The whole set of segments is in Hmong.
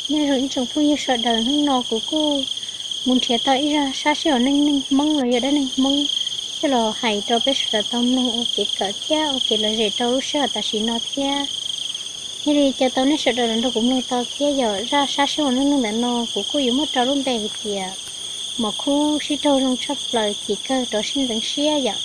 Nyob zoo ib tsoom phooj ywg sawv daws, hnub no kuv kuj mus nrhiav tau ib zaj sab sib haum neej neeg Hmoob los yog dab neeg Hmoob coj los hais rau peb sawv daws tau mloog ua kev kawm thiab ua kev lom zem rau lub sij hawm tam sim no thiab. Yog li caw tau nej sawv daws los nrog kuv mloog tau thiab. Yog zaj sab sib haum neej neeg ntawm no kuv kuj yuav muab rau lub npe hais tias Mos Khub sib raug zoo tshaj plaws chim kawg rov sib ntxeev siab yom.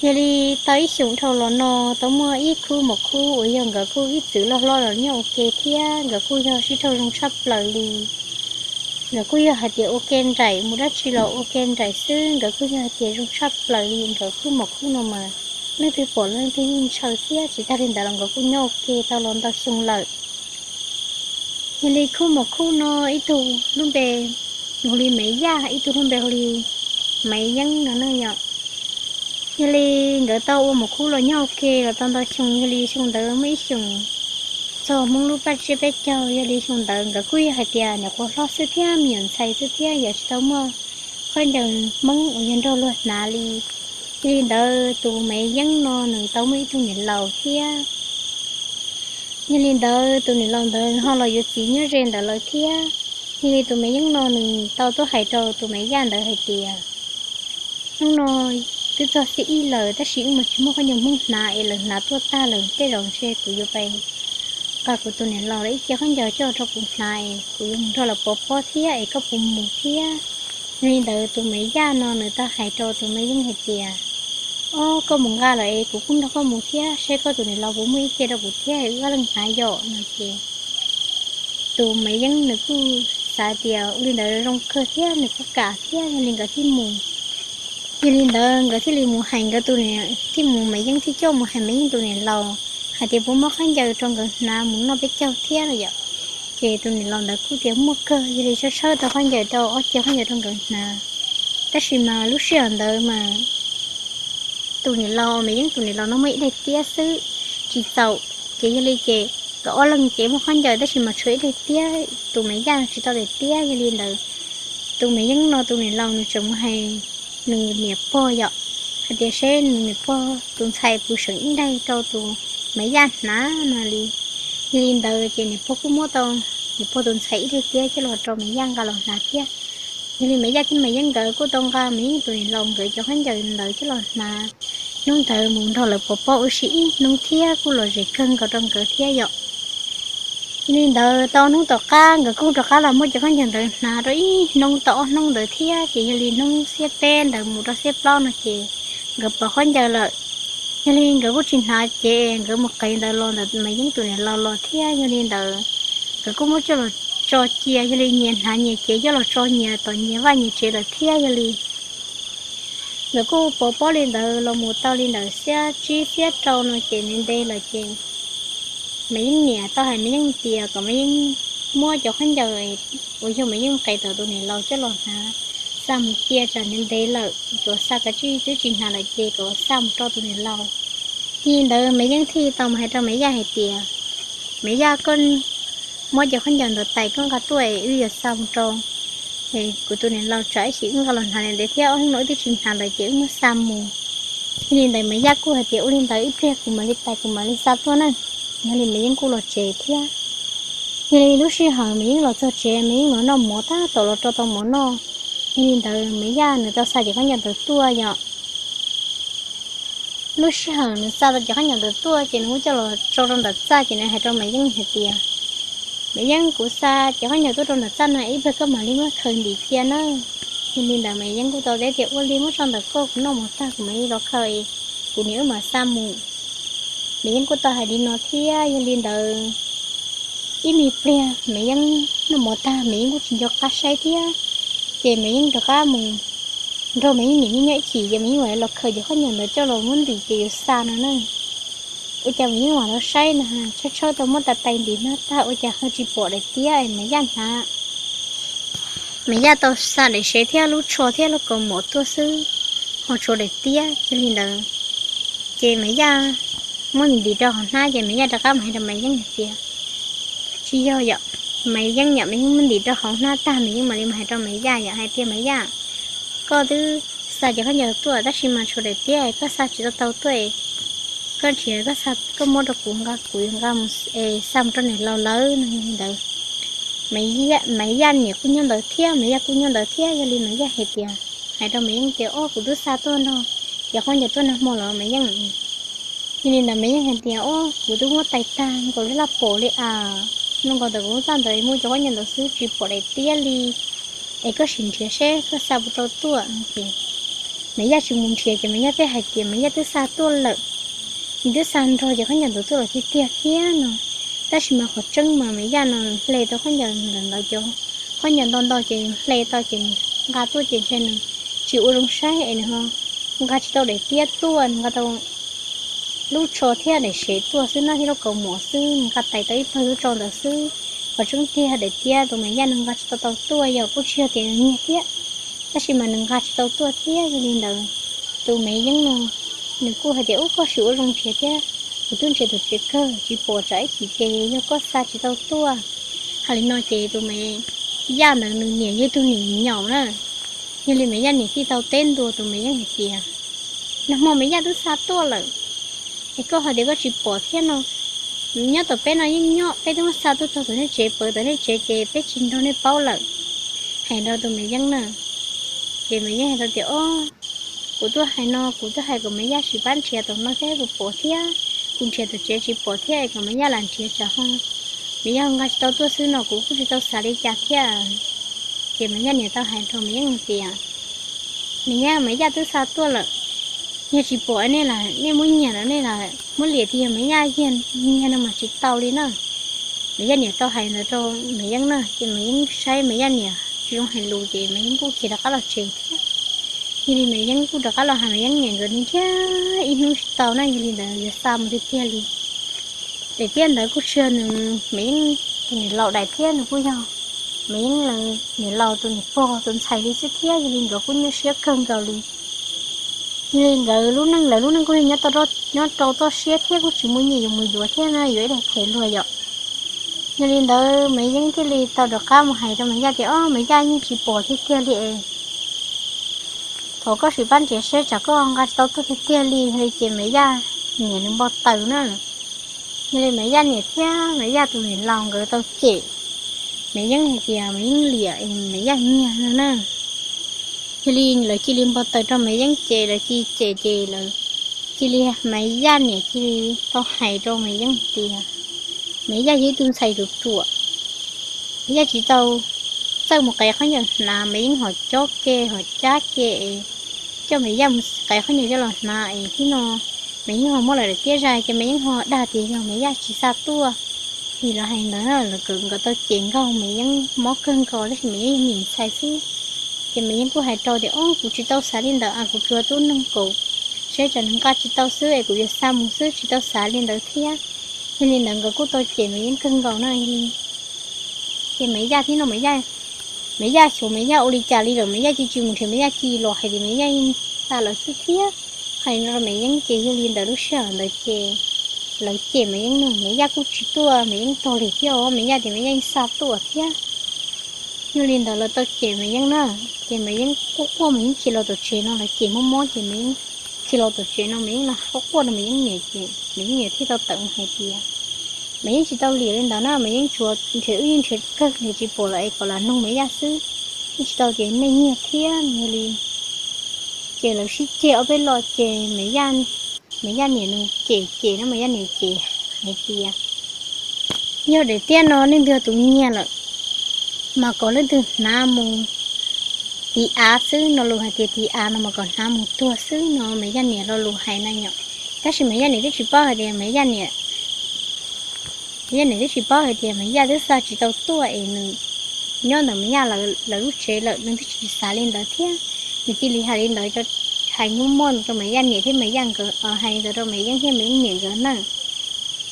Yog li tau ib xyoos dhau los no, tau muaj ib khub mos khub uas yog nkawd kuj ib txwm loj hlob los nyob ua ke thiab nkawd kuj yog sib raug zoo tshaj plaws li. Nkawd kuj yog hais tias ua ke nraim, mus dab tsi los ua ke nraim xwb, nkawd kuj yog hais tias zoo tshaj plaws li. Nkawd khub mos khub no mas leej twg pom los leej twg yeej ntshaw thiab. Tsis tag li ntawd los nkawd kuj nyob ua ke tau los ntau xyoo lawm. Yog li khub mos khub no ib tug lub npe hu li Maiv Yaj, ib tug lub npe hu li Maiv Yeeb no ne yom. Yog li nkawd tau ua mos khub los nyob ua ke los tau ntau xyoo. Yog li xyoo ntawd muaj ib xyoos txog Hmoob lub paj tsiab peb caug, yog li xyoo ntawd nkawd kuj yog hais tias nyuam qhuav hlob xwb thiab me nyuam ntxhais xwb thiab, yog tsis tau muaj khaub ncaws Hmoob uas yog nrog luag hnav li. Yog li ntawd tus Maiv Yeeb no nws tau muaj ib tug niam laus thiab. Yog li ntawd tus niam laus ntawd ho los yuav txiv nyob ze ntawd lawm thiab. Yog li tus Maiv Yeeb no nws tau tuaj hais rau tus Maiv Yaj ntawd hais tias, hnub no twb txog xiab ib lawm tab sis wb mas tsis muaj khaub ncaws Hmoob hnav es lawv hnav tuaj tag lawm, tej zaum ntshe kuv yuav pais nqa kuv tus niam laus lawv ib ce khaub ncaws coj rau kuv hnav es kuv yuav mus nrog lawv pov pob thiab es koj puas mus thiab? Yog li ntawd tus Maiv Yaj no nws tau hais rau tus Maiv Yeeb hais tias, ob, koj mus nqa lawm es kuv kuj nrog koj mus thiab, seb koj tus niam laus puas muaj ib ce rau kuv thiab es wb ob leeg hnav yom no ces tus Maiv Yeeb nws kuj xav tias ua li ntawd zoo kawg thiab nws kuj kam thiab. Yog li nkawd thiaj mus, yog li ntawd nkawd thiaj li mus hais nkawd tus, thiaj mus, Maiv Yeeb thiaj coj mus hais Maiv Yeeb tus niam laus hais tias puas muaj khaub ncaws rau nkawd hnav mus noj peb caug thiab no yom. Ces tus niam laus ntawd kuj tias muaj kawg, yog li tshawb tshawb tau khaub ncaws rau, ob ce khaub ncaws rau nkawd hnav. Tab sis mas lub sij hawm ntawd mas tus niam laus, Maiv Yeeb tus niam laus no muaj ib daim tiab xwb, tsis txaus. Ces yog li ces nkawd ob leeg ces muaj khaub ncaws tab sis mas tshuav ib daim tiab, tus Maiv Yaj tsis tau daim tiab. Yog li ntawd tus Maiv Yeeb no tus niam laus nws tseem mus hais nws niam pog yom, hais tias seb nws niam pog tus ntxhais puas seem ib daim rau tus Maiv Yaj hnav no li. Yog li ntawd ces niam pog kuj muab tau niam pog tus ntxhais ib daim tiab coj los rau Maiv Yaj nqa los hnav thiab. Yog li Maiv Yaj thiab Maiv Yeeb nkawd kuj tau nqa Maiv Yeeb tus niam laus nkawd cov khaub ncaws ntawd coj los hnav. Hnub ntawd mus nrog lawv pov pob ua si ib hnub thiab kuj lom zem kawg nkaus rau nkawd thiab yom. Yog li ntawd tau hnub tom qab nkawd kuj rov qab los muab cov khaub ncaws ntawd hnav rau ib hnub tau ob hnub ntawd thiab, ces yog li hnub xiab peb ntawd mus rau xiab plaub no ces nkawd pov khaub ncaws lawm. Yog li nkawd kuj tsis hnav ces nkawd mus qev ntawd los ntawm Maiv Yeeb tus niam laus los thiab. Yog li ntawd nkawd kuj muab coj los tso cia, yog li nyias hnav nyias cev coj los tso nyias tom nyias vaj nyias tsev lawm thiab. Yog li nkawd kuj pov pob li ntawd los mus tau li ntawm xiab tsib xiab rau no ces ntev ntev lawm ces Maiv Yeeb niam tau hais Maiv Yeeb tias kom Maiv Yeeb muab cov khaub ncaws uas yog Maiv Yeeb qev tom tus niam laus coj los hnav xa mus cia tsam ntev ntev lawm, kom xa kav tsij twb tsis hnav lawm ces kom xa mus rau tus niam laus. Yog li ntawd Maiv Yeeb thiaj tau mus hais rau Maiv Yaj hais tias, Maiv Yaj, koj muab cov khaub ncaws ntawd tais koj nqa tuaj es wb yuav xa mus rau kuv tus niam laus tsam ib sim wb nqa los hnav ntev thiab ob hnub no wb twb tsis hnav lawm ces wb muab xa mus. Yog li ntawd Maiv Yaj kuj hais tias ua li ntawd ib pliag kuv mam li tais kuv mam li xa tuaj na. Yog li Maiv Yeeb kuj los tsev thiab. Yog li lub sij hawm Maiv Yeeb los txog tsev, Maiv Yeeb los noj mov tab tom los rau tau mov noj. Yog li ntawd Maiv Yaj nws tau xa cov khaub ncaws ntawd tuaj yom. Lub sij hawm nws xa tau cov khaub ncaws ntawd tuaj ces nws kuj coj los tso rau ntawm txaj ces nws hais rau Maiv Yeeb hais tias, Maiv Yeeb, kuv xa cov khaub ncaws tuaj rau ntawm txaj no ib pliag koj mam li muab khaws ntim cia na. Yog li ntawd Maiv Yeeb kuj tau teb tias ua li muab tso ntawm koj, kuv noj mov tag kuv mam li los khaws, kuv niam wb mam xa mus. Maiv Yeeb kuj tau hais li no thiab. Yog li ntawd ib me pliag Maiv Yeeb noj mov tag Maiv Yeeb kuj tsis nco qab saib thiab, ces Maiv Yeeb rov qab mus nrog Maiv Yeeb niam nyob ib chim ces Maiv Yeeb mam los khaws cov khaub ncaws ntawd coj los muab ntim ces yuav xa no na. Ua cas Maiv Yeeb mam los saib no, tshawb tshawb tau muab tais tais ntim hnab tag ua cas ho tsis pom daim tiab Maiv Yaj hnav. Maiv Yaj tau xa daim sev thiab lub tsho thiab lub kaus mom tuaj xwb, ho tshuav daim tiab. Yog li ntawd ces Maiv Yaj muab ntim rau hauv hnab ces Maiv Yaj rov qab mus hais rau Maiv Yeeb hais tias, tsis yog yom, Maiv Yeeb yom, Maiv Yeeb muab ntim rau hauv hnab tag Maiv Yeeb mam li mus hais rau Maiv Yaj yom, hais tias, Maiv Yaj, koj twb xa cov khaub ncaws tuaj tab sis mas tshuav daim tiab, koj xa tsis tau tau tuaj, koj tsis, koj xa, koj muab rau kuv nqa, kuv yuav nqa mus xa mus rau niam laus lawv no. Yog li ntawd Maiv Yaj niam kuj nyob ntawd thiab, Maiv Yaj kuj nyob ntawd thiab. Yog li Maiv Yaj hais tias, hais rau Maiv Yeeb tias, Ob, kuv twb xa tuaj nrog cov khaub ncaws tuaj nag hmo los Maiv Yeeb? Yog li ntawd Maiv Yeeb hais tias, Ob, kuv twb muab tais tag nkaus li laj pom li as. Nub nkaus ntawm kuv lub txaj ntawd muaj cov khaub ncaws ntawd xwb, tsis pom daim tiab li. Es koj sim nrhiav seb koj xa puas tau tuaj no ces Maiv Yaj tsis mus nrhiav ces Maiv Yaj thiaj hais tias Maiv Yaj twb xa tuaj lawm. Nws twb xa nrog cov khaub ncaws ntawd tuaj lawm tiag tiag thiab no. Tab sis mas qhov tseeb mas Maiv Yaj no hle tau khaub ncaws ntawd, cov khaub ncaws ntau ntau ces nws hle tau ces nws nqa tuaj ces ntshe nws tsis ua zoo saib es nws ho nqa tsis tau daim tiab tuaj, nws nqa tau lub tsho thiab daim sev tuaj xwb na, thiab lub kaus mom xwb, nws nqa tais tau ib pawg lub tsho ntawd xwb. Qhov tseeb tiag daim tiab tus Maiv Yaj nws nqa tsis tau tau tuaj, yog kuj tsis yog tias nws nyiag thiab, tab sis mas nws nqa tsis tau tuaj thiab. Yog li ntawd tus Maiv Yeeb no nws kuj hais tias, Ub, koj sim ua zoo nrhiav thiab, kuv twb nrhiav tus tsev kawg tsis pom tsam ib chim ces yog koj xa tsis tau tuaj. Hais li no ces tus Maiv Yaj ntawd nws niam yog ib tug niam nyaum na. Yog li Maiv Yaj niam thiaj tau teb ntua tus Maiv Yeeb hais tias, Nag hmo Maiv Yaj twb xa tuaj lawm, es koj ho tias koj tsis pom thiab no. Nyob tom peb no yeej nyob, peb twb muab xa tuaj txog tom nej tsev, pawv tom nej tsev ces peb tsis nrog nej paub lawm. Hais rau tus Maiv Yeeb na. Ces Maiv Yeeb hais rau tias, Ob, kuv tuaj hais no, kuv tuaj hais kom Maiv Yaj sim pab nrhiav tom no thiab kuv pom thiab, kuv nrhiav tom tsev tsis pom thiab es kom Maiv Yaj lam nrhiav tsam ho Maiv Yaj nqa tsis tau tuaj xwb no kuv kuj tsis tau xav li cas thiab. Ces Maiv Yaj niam tau hais rau Maiv Yeeb tias, Maiv Yeeb, Maiv Yaj twb xa tuaj lawm, yog tsis pom nej lam nej muab nyiag los nej lam muab liam tias yog Maiv Yaj nyiag no mas tsis tau li na. Maiv Yaj niam tau hais ntawd rau Maiv Yeeb na ces Maiv Yeeb saib Maiv Yaj niam tsis zoo hais lus ces Maiv Yeeb kuj khiav rov qab los tsev thiab. Yog li Maiv Yeeb kuj rov qab los hais Maiv Yeeb niam nkawd nrhiav ib hnub tsis tau na, yog li ntawd yuav xa mus tiag tiag li. Daim tiab ntawd kuj tsis yog nws Maiv Yeeb tus niam laus daim thiab, nws kuj yog Maiv Yeeb niam laus tus niam pog tus ntxhais li xwb thiab, yog li nkawd kuj nyuaj siab kawg nkaus li. Yog li nkawd lub neej, lawv lub neej kuj yog nyob rau toj siab thiab kuj tsis muaj nyiaj yuav mus yuav thiab na, yuav ib daig them luag yom. Yog li ntawd Maiv Yeeb thiaj li tau rov qab mus hais rau Maiv Yaj tias, Ob, Maiv Yaj yeej tsis pom tiag tiag li es thov koj sim pab nrhiav seb tsam koj nqa tsis tau tuaj tiag tiag li. Yog li ces Maiv Yaj niam nws npau taws na. Yog li Maiv Yaj niam thiab Maiv Yaj tus niam laus nkawd tau cem Maiv Yeeb hais tias Maiv Yeeb liam es Maiv Yaj nyiag no na. Yog li lawv cia li npau taws rau Maiv Yeeb ces lawv cia li cem ces lawv cia li, Maiv Yaj niam cia li tau hais rau Maiv Yeeb tias Maiv Yaj yog ib tug ntxhais ruam ruam, Maiv Yaj tsis tau txawj mus qev khaub ncaws hnav, Maiv Yeeb ho cob ke ho cab ke es coj Maiv Yaj mus qev khaub ncaws coj los hnav es tib no Maiv Yeeb ho muab lawv daim tiab zais ces Maiv Yeeb ho dag tias yog Maiv Yaj tsis xa tuaj. Ces lawv hais ntawd na, lawv nkawd tau cem nkaug Maiv Yeeb mob kawg nkaus tab sis Maiv Yeeb yog niam ntxhais xwb. Ces Maiv Yeeb kuj hais rau tias, Ob, kuv tsis tau xav li ntawd as, kuv tsuas tuaj noog kaum seb tsam nws nqa tsis tau xwb es kuv yuav xa mus xwb, tsis tau xav li ntawd thiab. Yog li ntawd nkawd kuj tau cem Maiv Yeeb kawg nkaus na. Ces Maiv Yaj tib no, Maiv Yaj xyuas Maiv Yaj ua li cas li lawm, Maiv Yaj cia li tsis mus nrhiav, Maiv Yaj cia li los hais tias Maiv Yaj yeej xa lawm xwb thiab. Hais no rau Maiv Yeeb ces yog li ntawd lub sij hawm ntawd ces lawv cem Maiv Yeeb no, Maiv Yaj kuj tsis tuaj Maiv Yeeb tog li thiab os, Maiv Yaj tias Maiv Yaj yeej xa tuaj thiab. Yog li ntawd lawv tau cem Maiv Yeeb na, ces Maiv Yeeb quaj quaj Maiv Yeeb khiav los tom tsev no, lawv cem mob mob ces Maiv Yeeb khiav los tom tsev no Maiv Yeeb los quaj quaj rau Maiv Yeeb niam ces Maiv Yeeb niam thiaj tau tawm mus hais tias, Maiv Yeeb tsis tau liam li ntawd na, Maiv Yeeb tsuas nrhiav wb yeej nrhiav kawg li tsis pom lawm es kom lam noog Maiv Yaj xwb, yeej tsis tau tias nej nyiag thiab. Yog li ces lawv sib ceg ob peb lo ces Maiv Yaj, Maiv Yaj niam nws cem cem na, Maiv Yaj niam cem hais tias, Yog daim tiab no leej twg yog tus nyiag lawm mas kom leej twg hnav mus tiv av xwb no, lus hais tias tiv av no mas kom hnav mus tuag xwb no, Maiv Yaj niam lo lus hais na yom. Tab sis Maiv Yaj niam twb tsis paub hais tias Maiv Yaj niam, Maiv Yaj niam twb tsis paub hais tias Maiv Yaj twb xa tsis tau tuaj es nws nyob ntawm Maiv Yaj lawv lub tsev lawm, nws twb tsis xav li ntawd thiab. Nws cia li hais li ntawd, hais nyuaj muaj rau Maiv Yaj niam thiab Maiv Yaj nkawd, hais li ntawd rau Maiv Yeeb thiab Maiv Yeeb niam nkawd na.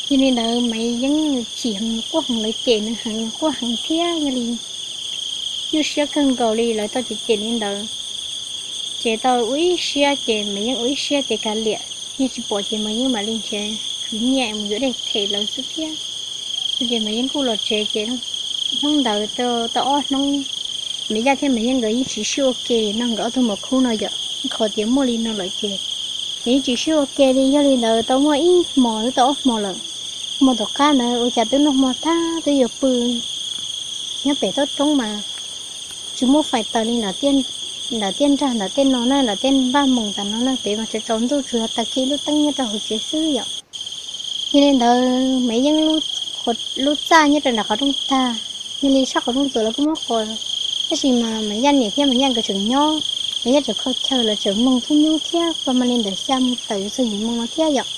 Yog li ntawd Maiv Yeeb nws chim heev, quaj heev, lawv cem nws heev, nws quaj heev thiab. Yog li nyuaj siab kawg nkaus li, lawv tau cem cem li ntawd. Ces tau ua ib siab ces Maiv Yeeb ua ib siab ces kav liam, yog tsis pom ces Maiv Yeeb mam li nrhiav khwv nyiaj mus yuav dej them lawv xwb thiab. Ces Maiv Yeeb kuj los tsev ces hnub ntawd tau ob hnub, Maiv Yaj thiab Maiv Yeeb nkawd yeej tsis sib ua ke no, nkawd ob tug maum khub no yom, qhov tias muaj li no lawm ces nkawd yeej tsis sib ua ke li. Yog li ntawd tau muaj ib hmos twb tau ob hmos lawm, hmo tom qab ntawd ua cas twb noj hmo tag twb yuav pw, nyob pem toj roob mas tsis muaj fais taws li ntawm tiaj nrag ntawm tej no na, ntawm tej npaj moos tas no na, pem mas tsaus tsaus ntuj tsuas yog taws kiag lub teeb nyob rau hauv tsev xwb yom. Yog li ntawd Maiv Yeeb lub txaj nyob rau nram qhov rooj tag, yog li sab qhov rooj txuas los kuj muab qos, tab sis mas Maiv Yaj niam thiab Maiv Yaj nkawd tseem nyob, Maiv Yaj tseem kho chaw los tseem moog thub nyub thiab, kuj mas li ntawm xya moos tawm yuav txog yim moos no thiab yom.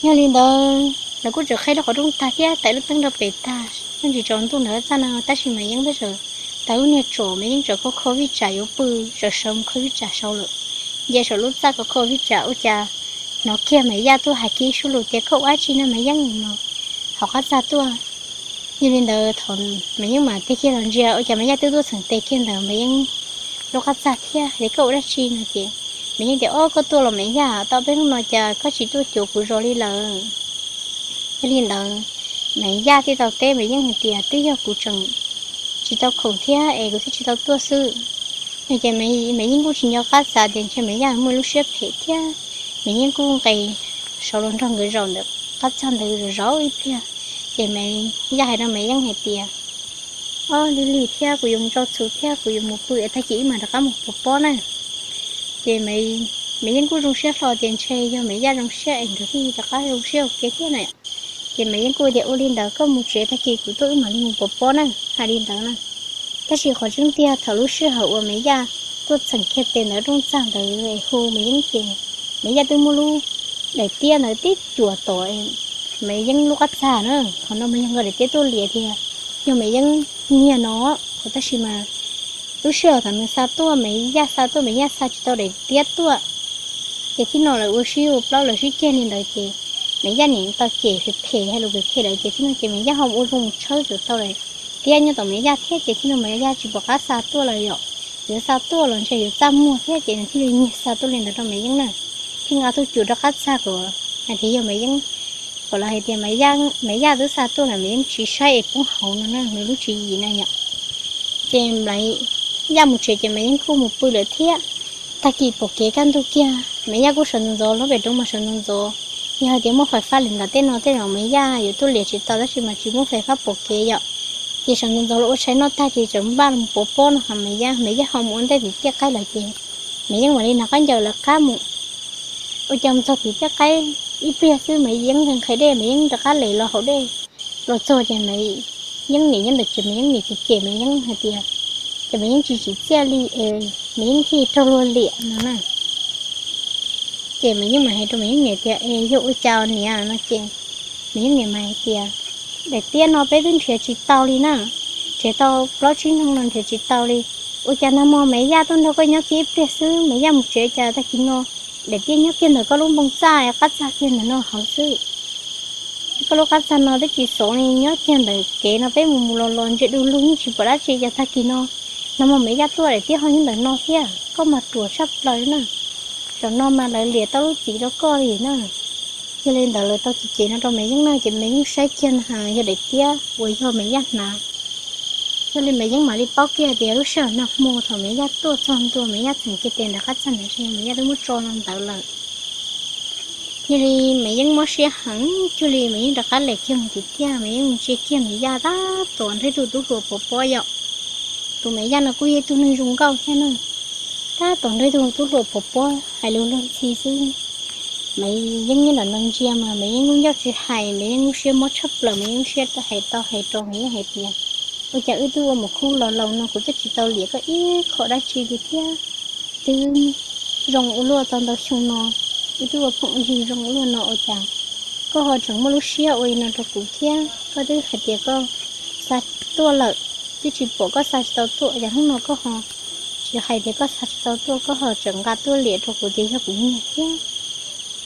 Yog li ntawd lawv kuj tseem qhib lub qhov rooj tag thiab taws lub teeb rau pem tag, yeej tsis tsaus ntuj ntawd txaj na, tab sis Maiv Yeeb peb sawv taws lub niag tsom, Maiv Yeeb tseem kho kho vij tsam yuav pw, tseem sawv mus kho vij tsam saud lawm. Nce saum lub txaj kho kho vij tsam ua cas hnov kiag Maiv Yaj tuaj hais kiag ib suab lus tias koj ua dab tsi no Maiv Yeeb no, hauv qab txaj tuaj. Yog li ntawd thaum Maiv Yeeb mam tig kiag los ntsia ua cas Maiv Yaj twb tuaj txheem tes kiag ntawm Maiv Yeeb lub qab txaj thiab tias koj ua dab tsi no ces Maiv Yeeb tias ob koj tuaj los Maiv Yaj, tau peb hnub no cas koj tsis tuaj cuag kuv zos li lawm. Yog li ntawd Maiv Yaj thiaj tau teb Maiv Yeeb hais tias twb yog kuv tseem tsis tau khoom thiab es kuv thiaj tsis tau tuaj xwb. Ces Maiv Yeeb kuj tsis nco qab xav tias ntshe Maiv Yaj muaj lub siab phem thiab, Maiv Yeeb kuj nqes saud los nrog nkawd zaum ntawm qab txaj ntawd zov zov ib pliag. Ces Maiv Yaj hais rau Maiv Yeeb hais tias ob, lig lig thiab kuv yuav mus tso txhuv thiab kuv yuav mus pw es tag kis wb mam rov qab mus pov pob na. Ces Maiv Yeeb kuj zoo siab hlo tias ntshe yog Maiv Yaj zoo siab es nkawd thiaj rov qab zoo siab ua ke thiab na. Ces Maiv Yeeb kuj tias ua li ntawd koj mus tsev tag kis kuv tuaj wb mam li mus pov pob na, hais li ntawd na. Tab sis qhov tseeb tiag thaum lub sij hawm uas Maiv Yaj tuaj txheem kiag tes ntawd rooj txaj ntawd es hu Maiv Yeeb ces Maiv Yaj twb muab lub daim tiab ntawd tib cuam tom Maiv Yeeb lub qab txaj na. Qhov no mas yog nkawd daim tiab tuaj liam tias yog Maiv Yeeb nyiag no, qhov tab sis mas lub sij hawm thaum nws xa tuaj, Maiv Yaj xa tuaj, Maiv Yaj xa tsis tau daim tiab tuaj. Ces thib no lawv ua sib ua plaub lawv sib ceg li ntawd ces Maiv Yaj niam tau cem phem phem hais lus phem phem lawm ces thib no ces Maiv Yaj ho ua zoo mus tshawb tau daim tiab nyob tom Maiv Yaj thiab ces thib no Maiv Yaj tsis pom qab xa tuaj lawm yom. Yuav xa tuaj los ntshe yuav txaj muag thiab ces nws thiaj li nyiag xa tuaj li ntawd rau Maiv Yeeb na. Thiaj nqa tuaj cuam rau qab txaj kom hais tias yog Maiv Yeeb, kom lawv hais tias Maiv Yaj twb xa tuaj lawm, Maiv Yeeb tsis saib es poob hauv no na, nws lub tswv yim na yom. Ces Maiv Yaj mus tsev ces Maiv Yeeb kuj mus pw lawm thiab. Tag kis pom kev kaj ntug kiag, Maiv Yaj kuj sawv ntxov ntxov, lub pem roob mas sawv ntxov ntxov. Yog hais tias muaj fais fab li ntawm tej no tej zaum Maiv Yaj yuav tuaj liam tsis tau tab sis mas tsis muaj fais fab pom kev yom. Ces sawv ntxov ntxov los ua tshais noj tag ces tseem npaj los pov pob no ho Maiv Yaj, Maiv Yaj ho mus ua ntej tim tiaj qaib lawm ces Maiv Yeeb mam li nrog qab ncaws lawv qab mus. Ua cas mus txog tim tiaj qaib ib pliag xwb Maiv Yeeb nqhis dej, Maiv Yeeb rov qab lem los haus dej. Los txog ces Maiv Yeeb niam nyob ntawd ces Maiv Yeeb niam ces cem Maiv Yeeb hais tias, ces Maiv Yeeb tsis tsim txiaj li es Maiv Yeeb thiaj raug luag liam no na. Ces Maiv Yeeb mas hais rau Maiv Yeeb niam tias es yog ua cas niam no ces Maiv Yeeb niam mas hais tias daim tiab no peb twb nrhiav tsis tau li na, nrhiav tau plaub tsib hnub no nrhiav tsis tau li. Ua cas nag hmo Maiv Yaj tuaj nrog koj nyob kiag ib pliag xwb, Maiv Yaj mus tsev cas tag kis no daim tiab nyob kiag ntawm koj lub npoo txaj, qab txaj kiag ntawm no hauv xwb. Koj lub qab txaj no twb tsis xov li, nyob kiag ntawm kev no peb mus mus los los ntsia du lug yeej tsis pom dab tsi, cas tag kis no nag hmo Maiv Yaj tuaj daim tiab ho nyob ntawm no thiab, koj mas ruam tshaj plaws na. Zaum no mas lawv liam tau lub txim rau koj li na. Yog li ntawd lawv tau cem cem no rau Maiv Yeeb na ces Maiv Yeeb saib kiag na yog daim tiab uas yog Maiv Yaj hnav. Yog li Maiv Yeeb mam li paub kiag tias lub sij hawm nag hmo thaum Maiv Yaj tuaj txog ntua Maiv Yaj txheem kiag tes ntawm qab txaj ntawd ces Maiv Yaj twb muab tso no ntawd lawm. Yog li Maiv Yeeb mob siab heev cuag li Maiv Yeeb rov qab lem kiag mus tim tiaj, Maiv Yeeb mus ntsia kiag Maiv Yaj tab tom nrog ib tug tub hluas pov pob yom. Tus Maiv Yaj no kuj yog ib tug neeg zoo nkauj thiab na, tab tom nrog ib tug tub hluas pov pob hais lus luag ntxhi xwb. Maiv Yeeb nyob ntawm no ntsia mas Maiv Yeeb lub ncauj tsis hais, Maiv Yeeb lub siab mob tshaj plaws, Maiv Yeeb lub siab hais tau hais rau Maiv Yeeb hais tias, ua cas wb twb ua mus khub los laus no kuv twb tsis tau liam koj ib qho dab tsi li thiab. Twb zoo ua luaj tau ntau xyoo no, wb twb ua phooj ywg zoo ua luaj no ua cas koj ho tseem muaj lub siab ua li no rau kuv thiab? Koj twb hais tias koj xa tuaj lawm, twb tsis pom koj xa tsis tau tuaj, cas hnub no koj ho tsis hais tias koj xa tsis tau tuaj, koj ho tseem nqa tuaj liam rau kuv tias yog kuv nyiag thiab.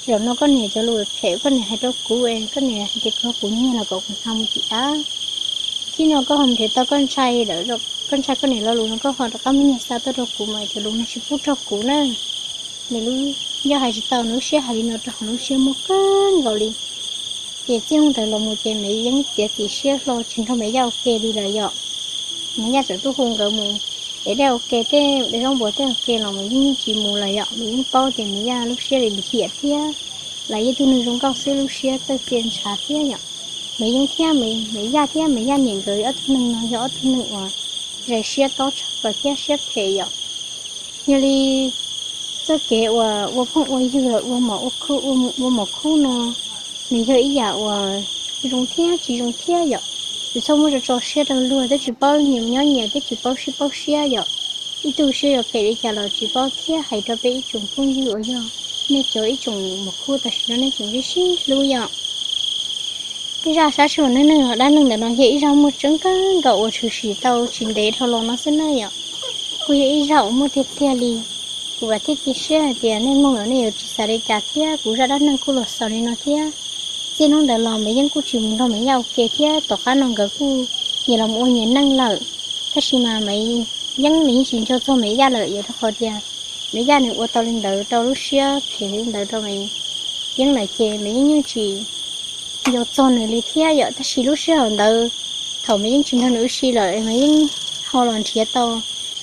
Zaum no koj niam cov lus phem koj niam hais rau kuv es koj niam hais tias koj kuv nyiag los kom kuv hnav mus tim av. Thib no koj ho nrhiav tau koj ntshai lawm, koj ntshai koj niam lo lus no koj ho rov qab muab nyiag xa tuaj rau kuv mas cov lus no tsis pub rau kuv na. Nws lub ncauj hais tsis tau, nws lub siab hais li no rau hauv lub siab muaj kawg nkaus li. Ces txij hnub ntawd los mus ces Maiv Yeeb txiav txim siab hlo tsis nrog Maiv Yaj ua ke li lawm yom. Maiv Yaj tseem tuaj hu nkawd mus es dej ua ke tej, dej zaub npua tej ua ke los Maiv Yeeb yeej tsis mus lawm yom. Maiv Yeeb paub tias Maiv Yaj lub siab li lim hiam thiab, los yog ib tug neeg zoo nkauj xwb lub siab txawj txia ntshav thiab yom. Maiv Yeeb thiab Maiv Yaj thiab Maiv Yaj niam nkawd ob tug neeg no yog ob tug neeg uas zais siab tob tshaj plaws thiab siab phem yom. Yog li txoj kev uas ua phooj ua ywg los ua mos ua khub, ua mos khub no, nws yog ib yam uas zoo thiab tsis zoo thiab yom. Tsis txhob muab tso tso siab rau luag, twb tsis paub nyias nyob nyias, twb tsis paub sib paub siab yom. Ib tug siab yuav phem li cas los tsis paub thiab, hais rau peb ib tsoom phooj ywg uas yog nej cov ib tsoom mos khub tam sim no nej tseem sib sib hlub yom. Tej zaj sab sij huam neej neeg los dab neeg ntawm no yog ib zaj muaj tseeb kawg nkaus uas tshwm sim tau tsis ntev dhau los no xwb na yom. Kuj yog ib zaj uas muaj tiag tiag li. Kuv vam thiab cia siab hais tias nej mloog los nej yuav tsis xav li cas thiab, kuv zaj dab neeg kuj los xaus li no thiab. Txij hnub ntawd los Maiv Yeeb kuj tsis mus nrog Maiv Yaj ua ke thiab, tom qab no nkawd kuj nyias los ua nyias neej lawm. Tab sis mas Maiv Yeeb nws yeej tsis nco txog Maiv Yaj lawm, yog rau qhov tias Maiv Yaj nws ua tau li ntawd rau lub siab phem li ntawd rau Maiv Yeeb lawm ces Maiv Yeeb yeej tsis nco txog nws li thiab yom. Tab sis lub sij hawm ntawd thaum Maiv Yeeb tsis nrog nws ua si lawm, Maiv Yeeb ho los nrhiav tau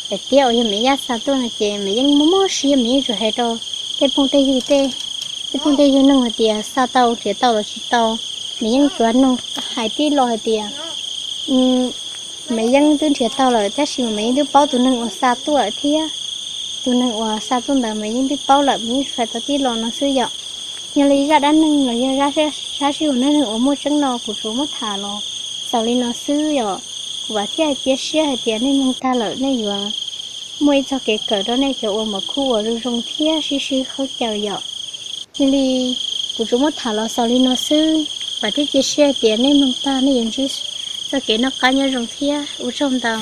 daim tiab uas yog Maiv Yaj xa tuaj no ces Maiv Yeeb mob mob siab, Maiv Yeej tsuas hais rau tej phooj tej ywg, tej phooj tej ywg nug hais tias xa tau nrhiav tau los tsis tau. Maiv Yeeb tsuas nug hais tib lo hais tias Maiv Yeeb twb nrhiav tau lawm, tab sis mas Maiv Yeeb twb paub tus neeg uas xa tuaj lawm thiab. Tus neeg uas xa tuaj ntawd Maiv Yeeb twb paub lawm, Maiv Yeeb tsuas hais tau tib lo no xwb yom. Yog li zaj dab neeg los yog zaj sab sij huam neej neeg uas muaj tseeb no kuv tsuas muab tham los xaus li no xwb yom. Kuv vam thiab cia siab hais tias nej mloog tag lawm nej yuav muaj ib txoj kev kawm rau nej cov ua mos khub uas zoo zoo thiab sib sib khaub caws yom. Yog li kuv tsuas muab tham los xaus li no xwb, vam thiab cia siab hais tias nej mloog tag nej yuav ntsib txoj kev noj qab nyob zoo thiab ua tsaug ntau.